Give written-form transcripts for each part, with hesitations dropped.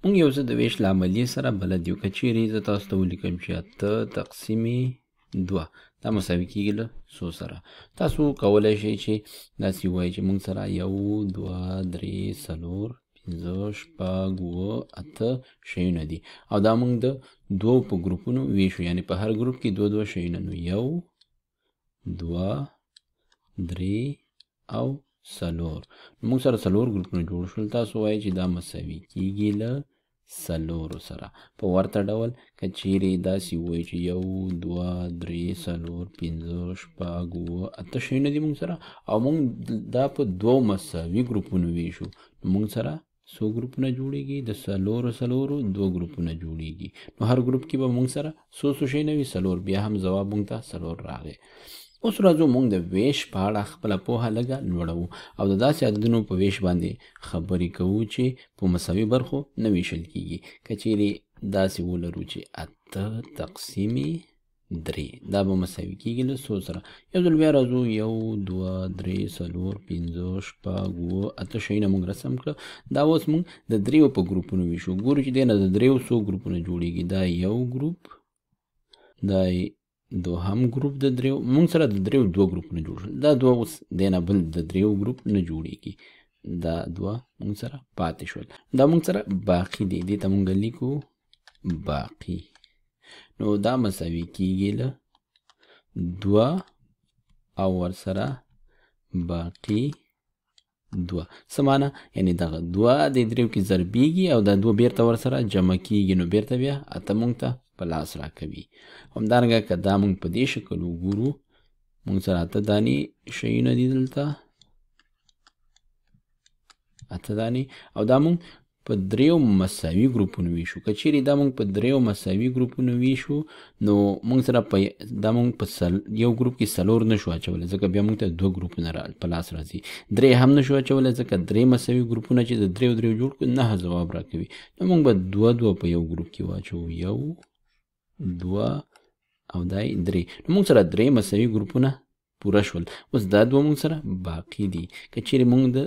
موږ یو څه د ویش له عملیې سره بلد یو. که چیرې زه تاسو ته ولیکم چې 8 تقسیم 2 دا مساوي کېږي له څو سره، تاسو کولی شئ چې داسې ووایئ چې موږ سره 1 2 3 4 5 6 7 8 شیونه دي او دا موږ د دوو په ګروپونو ویشو، یعنې په هر ګروپ کې دوه دوه شیونه. نو 1 2 3 او 4. موږ سره 4 ګروپونه جوړ شول. تاسو وایئ چې دا مساوي کېږي له 4 سره. په ورته ډول که چیرې داسې ووایو چې 1 2 3 4 5 6 7 8 شیونه دي موږ سره او موږ دا په دوو مساوي ګروپونو ویشو، نو موږ سره څو ګروپونه جوړیږي؟ د 4 4 2 ګروپونه جوړیږي. نو هر ګروپ کې به موږ سره څو څو شیونه وي؟ 4. بیا هم ځواب موږ ته 4 راغی. اوس راځو موږ د ویش په اړه خپله پوهه لږه لوړوو او د داسې عددونو په ویش باندې خبرې کوو چې په مساوي برخو نه ویشل کیږي. که چیرې داسې ولرو چې 8 تقسیم 3 دا به مساوي کیږي له څو سره؟ یو ځل بیا راځو 1 2 3 4 5 6 7 8 شیونه موږ رسم کړه. دا اوس موږ د دریو په ګروپونو ویشو. ګورو چې دې نه د دریو څو ګروپونه جوړیږي. دا یو ګروپ، دا دوهم ګروپ د دریو، موږ سره د دریو دوه ګروپونه جوړ شول. دا دوه اوس دې نه بل د دریو ګروپ نه جوړیږي، دا دوه موږ سره پاتې شول. دا موږ سره باقي دي، دې ته موږ لیکو باقي. نو دا مساوي کیږي له 2 او ورسره باقي 2. څه معنی؟ یعنې دغه 2 د دریو کې ضربیږي او دا 2 بیرته ورسره جمع کیږي، نو بیرته بیا 8 موږ ته په لاس راکوي. همدارنګه که دا موږ په دې شکل وګورو، موږ سره 8 دانې شیونه دي دلته، 8 دانې، او دا موږ په دریو مساوي ګروپونو ویشو. که چیرې دا موږ په دریو مساوي ګروپونو ویشو، نو موږ سره په دا موږ په یو ګروپ کې 4 نه شو اچولی، ځکه بیا موږ ته 2 ګروپونه په لاس راځي. 3 هم نه شو اچولی، ځکه 3 مساوي ګروپونه چې د دریو دریو جوړ کړو 9 ځواب راکوي. نو موږ به 2 2 په یو ګروپ کې واچوو، 1 2 او دا 3. نو موږ سره 3 مساوي ګروپونه پوره شول. اوس دا 2 موږ سره باقي دي. که چیرې موږ د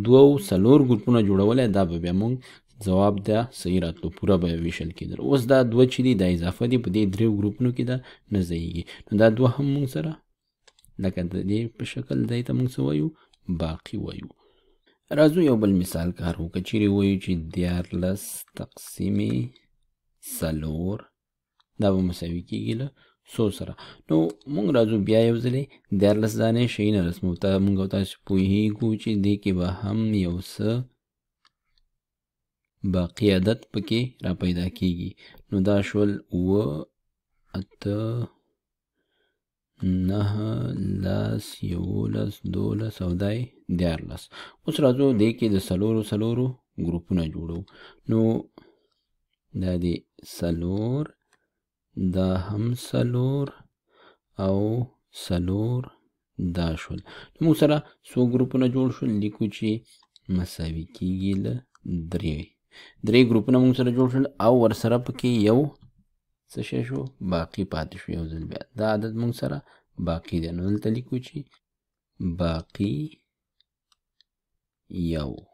2 4 ګروپونه جوړولی، دا به بیا موږ ځواب دا صحیح راتلو، پوره به ویشل کېدل. اوس دا 2 چې دي دا اضافه دي، په دې دریو ګروپونو کې دا نه ځایږي. نو دا 2 هم موږ سره لکه د دې په شکل دی ته موږ څه وایو؟ باقي وایو. راځو یو بل مثال کارو. که چیرې وایو چې 13 تقسیم 4 دا به مساوي کېږي له څو سره؟ نو موږ راځو بیا یو ځلې 13 دانې شیونه رسمو. ته موږ او تاسو پوهېږو چې دې کې به هم یو څه باقي عدد پکې را پیدا کېږي. نو دا شول 7 8 9 10 11 12 او دا 13. اوس راځو دې کې د 4 4 ګروپونه جوړو. نو دا دی 4، دا هم 4 او 4 دا شول. موږ سره څو ګروپونه جوړ شول؟ لیکو چې مساوي کېږي له 3. 3 ګروپونه موږ سره جوړ شول او ورسره پکې یو څه شی شو؟ باقي پاتې شو. یو ځل بیا دا عدد موږ سره باقي دی، نو دلته لیکو چې باقي 1.